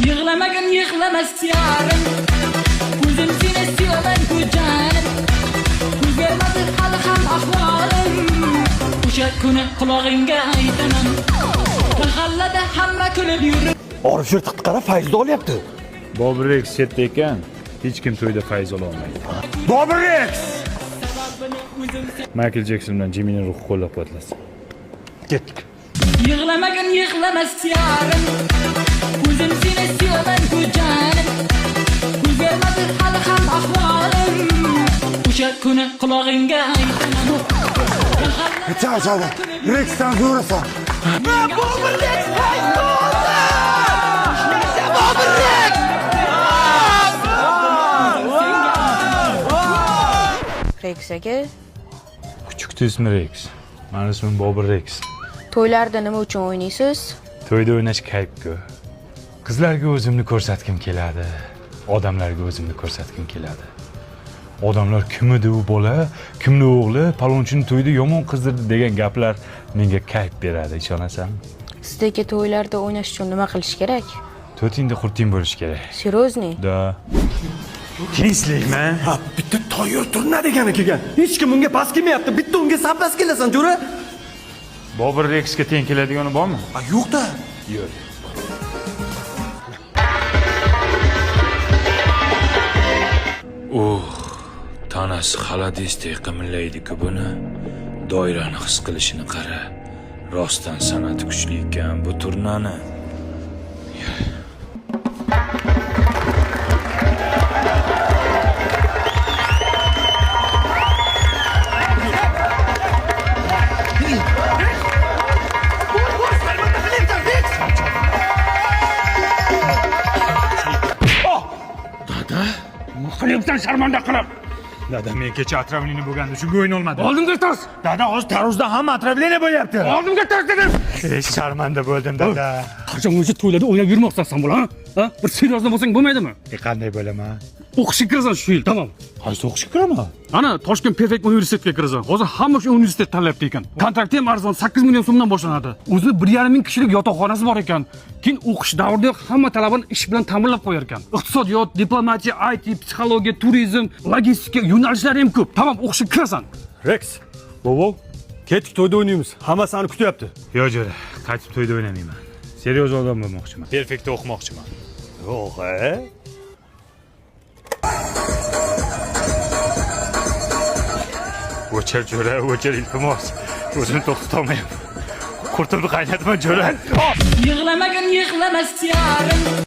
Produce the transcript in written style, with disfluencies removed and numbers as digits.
Yig'lamagin, yig'lamas yorim. O'zim seni sevaman-ku, jonim. O'zgarmadi hali ham ahvolim. O'sha kuni qulog'ingga aytaman. Mahallada hamma kulib yurib. Orif yirtiqni qara, fayzni olyapti. Bobur Rex chetda ekan, hech kim to'yda fayz ola olmaydi. Bobur Rex! Michael Jackson bilan Jimmyni ruhi qo'llab-quvvatlasin. Ketdik. Yig'lamagin, yig'lamas yorim. O'zim seni sevaman-ku, jonim. O'zgarmadi hali ham ahvolim. O'sha kuni qulog'ingga aytaman. Charchadi. Rexdan zo'rasan. Bobur Rex fayzni oldi! Bobur Rex! Rex aka, Kuchukni ismi Rex. Mani ismim Bobur Rex. To'ylarda nima uchun o'ynaysiz? To'yda o'ynash kayf-ku. Qizlarga o'zimni ko'rsatgim keladi. Odamlarga o'zimni ko'rsatgim keladi. Odamlar kim edi u bola, kimni o'g'li, palonchini to'yda yomon qizdirdi degan gaplar menga kayf beradi, ishonasanmi? Sizdagi to'ylarda o'ynash uchun nima qilish kerak? To'rtingda qurting bo'lishi kerak. Серьезный? Да. Tinchlikmi? Ha, bitta toyir turna degani kelgan. Hech kim unga past kelmayapti. Bitta unga san past kelasan, jo'ra. Bobur Rexga teng keladigani bormi? A, yo'q-da. Yo'q. Uh, tanasi xaladisdek qimillaydi-ku buni. Doirani his qilishini qara. Rostdan san'ati kuchli ekan bu turnani. Nima qilyapsan, sharmanda qilib? Dada, men kecha отравление bo'lganda shunga o'ynolmadim. Oldimga tos! Dada, hozir tarvuzdan hamma отравление bo'lyapti. Oldimga tos dedim! Ey, sharmanda bo'ldim, dada. Qachongacha to'ylarda o'ynab yurmoqsan san bo'la, ha? Bir серьезный bo'lsang bo'lmaydimi? E, qanday bo'laman? O'qishga kirasan shu yil, tamom. Qaysi o'qishga kiraman? Ana, Toshkent Perfect universitetga kirasan. Hozir hamma shu universitet tanlayapti ekan. Kontrakti ham arzon, 8 million so'mdan boshlanadi. O'zini 1,5 ming kishilik yotoqxonasi bor ekan. Keyin o'qish davrida hamma talabani ish bilan ta'minlab qo'yar ekan. Iqtisodiyot, diplomatiya, IT, psixologiya, turizm, logistika yo'nalishlari ham ko'p. Tamom, o'qishga kirasan. Rex, bobo, ketdik, to'yda o'ynaymiz. Hamma seni kutyapti. Yo'q, jo'ra, qaytib to'yda o'ynamayman. Серьёз odam bo'lmoqchiman. Perfektda o'qimoqchiman. Yo'q, e? O'chir, jo'ra, o'chir, iltimos. O'zimni to'xtatolmayapman. Qurtimni qaynatma, jo'ra. Yig'lamagin, yig'lamas yorim.